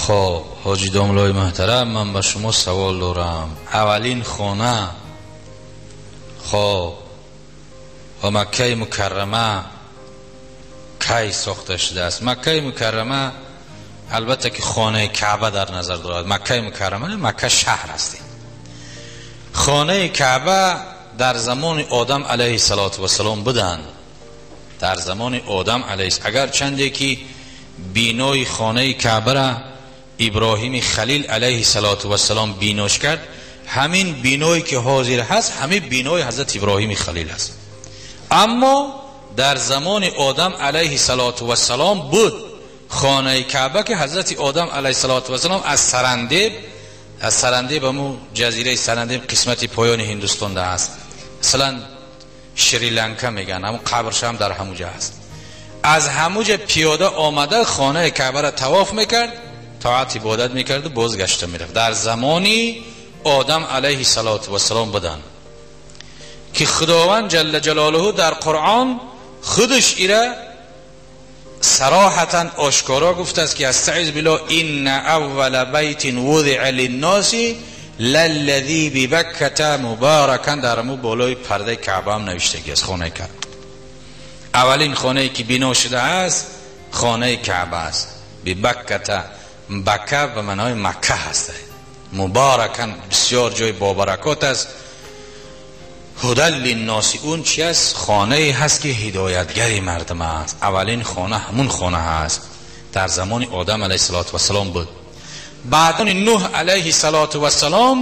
Хоб, ҳоҷи домлои муҳтарам, ман ба шумо савол дорам. Аввалин хона, хоб, ва Маккаи Мукаррама кай сохта шудааст? Маккаи Мукаррама албатта ки хонаи Каъба дар назар дорад. Маккаи Мукаррама не, Макка шаҳр аст. Хонаи Каъба дар замони Одам алайҳиссалоту вассалом буданд. Дар замони Одам алайҳис, агарчанде ки бинои хонаи Каъбара Иброҳими Халил алайҳиссалоту вассалом бинош кард, ҳамин биное ки ҳозир ҳаст, ҳамин бинои ҳазрат Иброҳими Халил аст. Аммо дар замони Одам алайҳиссалоту вассалом буд хонаи Каъба, ки ҳазрати Одам алайҳиссалоту вассалом аз Сарандеб, аз Сарандеб, ҳамун ҷазираи Сарандеб қисмати поёни Ҳиндустон да ҳаст, масалан Шри-Ланка мегӯянд, ҳамун қабрш ҳам дар ҳамуҷа ҳаст. Аз ҳамуҷа пиёда омада хонаи Каъбаро тавоф мекард, тоат ибодат мекард, бозгашта мерафт. Дар замони Одам алайҳиссалоту вассалом буданд, ки Худованд ҷалла ҷалолуҳу дар Қуръон худаш ира сароҳатан ошкоро гуфтааст, ки астаиз биллоҳ, инна аввала байтин вудиа линноси лаллази бибакката мубаракан. Дар ҳамун болои пардаи Каъба ҳам навиштагӣ аст хонаи Каъба. Аввалин хонае ки бино шудааст хонаи Каъба аст. Бибакката, Бакка ба маънои Макка ҳаст. Мубаракан бисёр ҷои бобаракот аст. Ҳудал линноси, он чи аст? Хонае ҳаст ки ҳидоятгари мардум аст. Аввалин хона ҳамун хона ҳаст. Дар замони Одам алайҳиссалоту вассалом буд. Баъдан Нуҳ алайҳиссалоту вассалом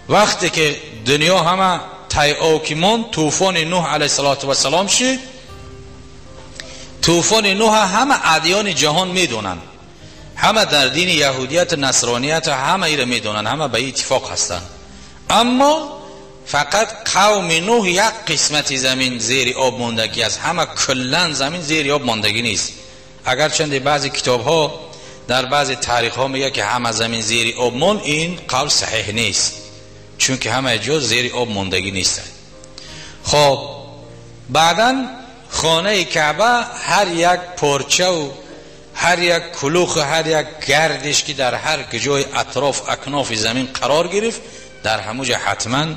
вақте ки дунё ҳама тайъо ки монд, тӯфони Нуҳ алайҳиссалоту вассалом шид. Тӯфони Нуҳ ҳама адёни ҷаҳон медонанд, ҳама дар дини яҳудият, насроният ҳама иро медонанд, ҳама ба иттифоқ ҳастанд. Аммо фақат қавми Нуҳ як қисмати замин зери об мондагӣ аст, ҳама куллан замин зери об мондагӣ нест. Агарчанде баъзе китобҳо дар баъзе таърихҳо мегӯяд, ки ҳама замин зери об монд, ин қавл саҳеҳ нест, чунки ҳама ҷо зери об мондагӣ нест. Хоб, баъдан хонаи Каъба ҳар як порчаву ҳар як кулуху ҳар як гардиш ки дар ҳар ҷои атроф акнофи замин қарор гирифт, дар ҳамуҷа ҳатман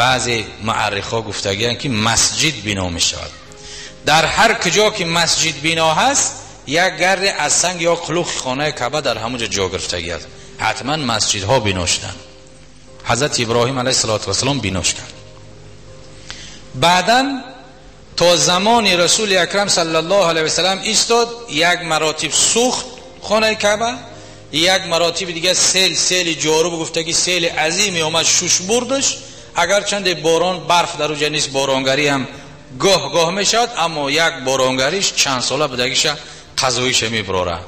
баъзе муаррихҳо гуфтагиянд, ки масҷид бино мешавад. Дар ҳар куҷо ки масҷид бино ҳаст, як гарде аз санг ё кулухи хонаи Каъба дар ҳамуҷа ҷо гирифтагӣ аст. Ҳатман масҷидҳо бино шуданд. Ҳазрати Иброҳим алайҳиссалоту вассалом бинош кард. Баъдан то замони Расули Акрам саллаллоҳу алайҳи васаллам истод, як маротиб сӯхт хонаи Каъба, як маротиби дига сел, сели ҷоруб гуфтагӣ, сели азиме омад, шуш бурдаш. Агарчанде борон, барф дар уҷа нест, боронгарӣ ҳам гоҳ гоҳ мешавад, аммо як боронгариш чанд сола будагиша қазоиша мебарорад.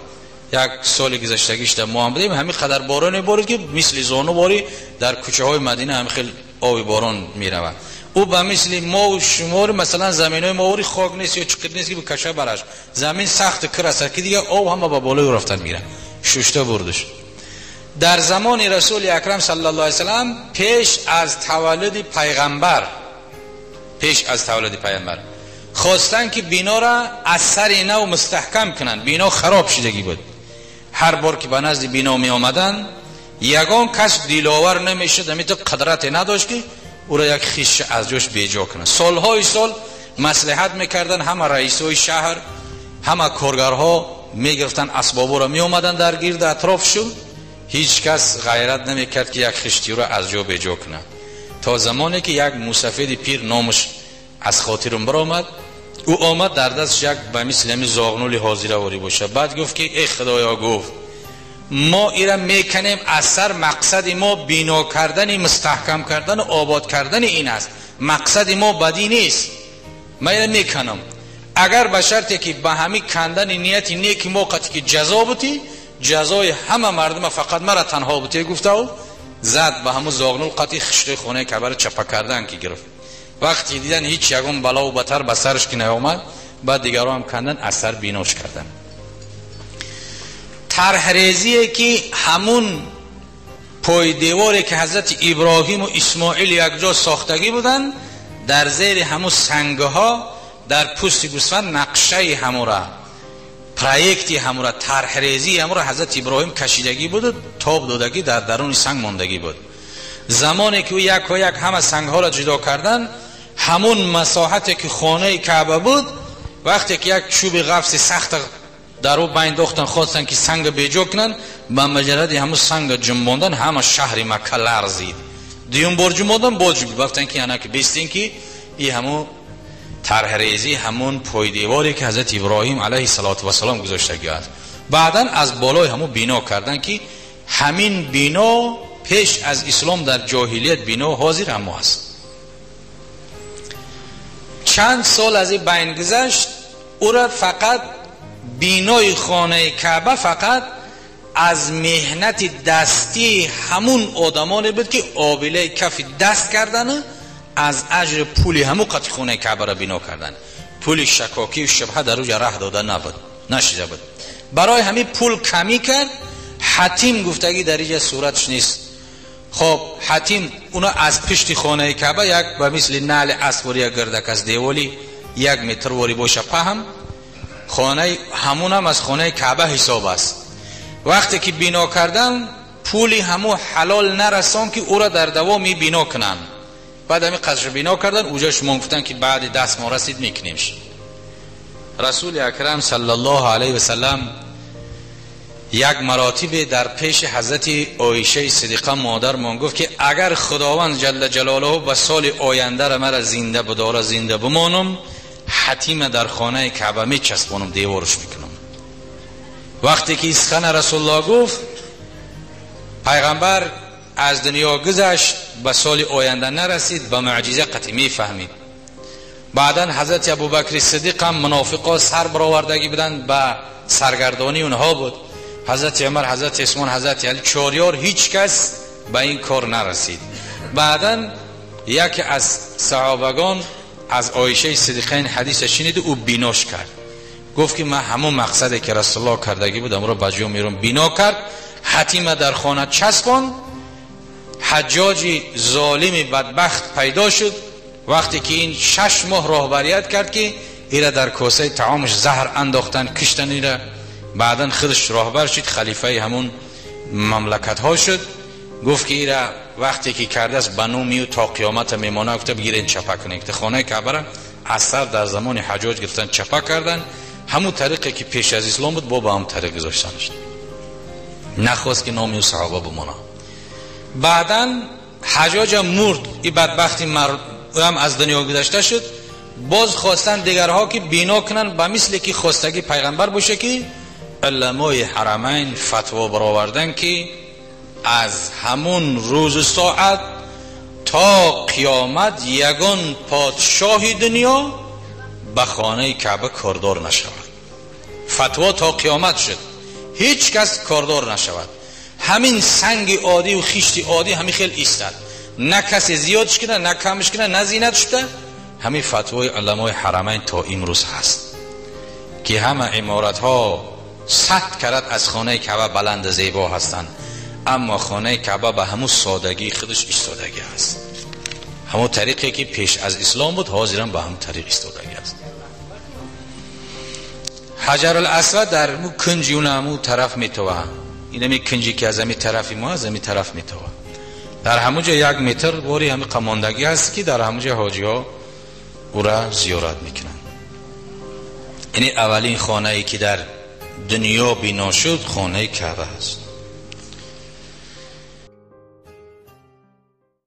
Як соли гузаштагишда мо ҳам будем, ҳамин қадар бороне борид, ки мисли зону борӣ дар кӯчаҳои Мадина ҳамин хел оби борон меравад. Ӯ ба мисли мову шумори масалан заминҳои мовори хок нест ё чиқир нест, ки бикаша бараш, замин сахт кир аст, ки дига об ҳама ба болои ӯ рафтан мегирад, шушта бурдаш. Дар замони Расули Акрам саллаллоҳу алайҳи васаллам, пеш аз таваллуди пайғамбар, пеш аз таваллуди пайғамбар хостанд, ки бинора аз сари нав мустаҳкам кунанд. Бино хароб шудагӣ буд. Ҳар бор ки ба назди бино меомаданд, ягон кас диловар намешуд, ҳамин қадрате надошт, ки ӯро як хиш аз ҷош беҷо кунад. Солҳои сол маслиҳат мекарданд, ҳама раисҳои шаҳр, ҳама коргарҳо мегирифтанд асбоборо, меомаданд дар гирди атроф шуд, ҳеҷ кас ғайрат намекард, ки як хиштиро аз ҷо беҷо кунад. То замоне ки як мусафиди пир, номаш аз хотирам баромад, ӯ омад, дар дасташ як ба мисли ҳамин зоғнули ҳозираворӣ бошад. Баъд гуфт, ки эй Худоё, гуфт, мо ира мекунем аз сар, мақсади мо бино кардани, мустаҳкам кардану обод кардани ин аст, мақсади мо бадӣ нест, ман ира мекунам, агар ба шарте ки ба ҳамин кандани нияти неки мо қати ки ҷазо бутӣ, ҷазои ҳама мардума фақат мара танҳо бутӣ. Гуфтау зад ба ҳамун зоғнул қати хиштои хонаи Каъбаро чапа кардан ки гирифт. Вақте дидан ҳеҷ ягон балову батар ба сараш ки наомад, баъд дигарро ҳам кандан, аз сар бинош кардан. Тарҳрезие ки ҳамун пойдеворе ки ҳазрати Иброҳиму Исмоил якҷо сохтагӣ буданд, дар зери ҳамун сангҳо дар пӯсти гӯсфанд нақшаи ҳамура проекти ҳамура, тарҳрезии ҳамура ҳазрат Иброҳим кашидагӣ буд, тоб додагӣ дар даруни санг мондагӣ буд. Замоне ки ӯ яко як ҳама сангҳоро ҷудо кардан, ҳамун масоҳате ки хонаи Каъба буд, вақте ки як чӯби ғафси сахт дар ӯ байн дохтан, хостан ки санг беҷо кунанд, ба маҷарради ҳамун санг ҷунбондан ҳама шаҳри Макка ларзид. Дуюм бор ҷунбондан, боз гуфтан ки ана ки бистин ки и ҳамун тарҳрезӣ, ҳамун пойдеворе ки ҳазрат Иброҳим алайҳи салоту вассалом гузоштагӣ аст. Баъдан аз болои ҳамун бино кардан ки ҳамин бино пеш аз ислом дар ҷоҳилият бино ҳозир ҳамо аст. Чанд сол аз ин байн гузашт, ӯра фақат бинои хонаи Каъба фақат аз меҳнати дастии ҳамун одамоне буд ки обилаи кафи даст кардану аз аҷри пули ҳамун қати хонаи Каъбаро бино кардан. Пули шакокӣ шубҳа дар уҷа раҳ дода набуд, нашида буд. Барои ҳамин пул камӣ кард. Ҳатим гуфтагӣ дар иҷа суратш нест. Хоб, Ҳатим уна аз пишти хонаи Каъба як ба мисли нали асп як гирдак аз деволи 1 метр вори боша паҳм, хонаи ҳамунам аз хонаи Каъба ҳисоб аст. Вақте ки бино кардан, пули ҳаму ҳалол нарасон ки ӯра дар давоми бино кунанд. Баъд ҳамин қаср бино кардан, уҷа шумо гуфтан ки баъди 10 моҳ расид мекунемш. Расули акрам саллаллоҳу алайҳи васаллам як маротибе дар пеши ҳазрати Оишаи Сидиқа модармон гуфт ки агар Худованд ҷалла ҷалолаҳу ба соли ояндаро мара зинда бидора, зинда бимонам, ҳатима дар хонаи Каъба мечаспонам, деворш мекунам. Вақте ки исхана Расулуллоҳ гуфт, пайғамбар аз дунё гузашт, ба соли оянда нарасид, ба муъҷиза қатъӣ мефаҳмид. Баъдан ҳазрати Абубакри Сидиқ ҳам мунофиқо сар баровардагӣ буданд, ба саргардонии онҳо буд. ҳазрати Умар, ҳазрати Усмон, ҳазрати Али, чорёр ҳеҷ кас ба ин кор нарасид. Баъдан яке аз саҳобагон аз Оишаи Сидиқа ин ҳадиса шунид, ӯ бинош кард. Гуфт ки ман ҳамон мақсаде ки Расулуллоҳ кардагӣ буд, амро ба ҷо мерам. Бино кард, ҳатима дар хона часпон. Ҳаҷҷоҷи золими бадбахт пайдо шуд. Вақте ки ин 6 моҳ роҳбарият кард ки ира дар косаи таомаш заҳр андохтан, киштан ира. Баъдан худаш роҳбар шуд, халифаи ҳамун мамлакатҳо шуд. Гуфт ки ира вақте ки кардааст ба номи ӯ то қиёмата мемонад, гуфта бигирен чапа кунед. Гуфта хонаи Каъбаро аз сар дар замони Ҳаҷҷоҷ гирифтан, чапа кардан. Ҳамун тариқе ки пеш аз ислом буд, бо ба ҳамун тариқ гузоштанаш. Нахост ки номи ӯ саҳоба бимонад. Баъдан Ҳаҷҷоҷ мурд, ин бадбахти ӯ ҳам аз дунё гузашта шуд. Боз хостанд дигарҳо ки бино кунанд ба мисле ки хостагӣ пайғамбар боше, ки уламои ҳарамайн фатво баровардан ки аз ҳамун рӯзу соат то қиёмат ягон подшоҳи дунё ба хонаи Каъба кордор нашавад. Фатво то қиёмат шуд, ҳеҷ кас кордор нашавад. Ҳамин санги оддӣ ва хишти оддӣ ҳамин хел истад, на касе зиёдш кунад, на камш кунад, на зинат шуда. Ҳамин фатвои уламои ҳарамайн то имрӯз ҳаст ки ҳама иморатҳо 100 карат аз хонаи Каъба баланд зебо ҳастанд, аммо хонаи Каъба ба ҳамун содагии худаш истодагӣ аст. Ҳамон тариқе ки пеш аз ислом буд, ҳозирам ба ҳамон тариқ истодагӣ аст. Ҳаҷарул асвад дар му кунҷи он ҳамун тараф метова, инами кунҷи ки аз ҳамин тарафи мо, аз ҳамин тараф метова. Дар ҳамун ҷо 1 метр бори ҳамин қамондагӣ аст ки дар ҳамун ҷо ҳоҷиҳо ӯра зиёрат мекунанд. Яъне аввалин хонае ки дар дунё бино шуд, хонаи Каъба аст.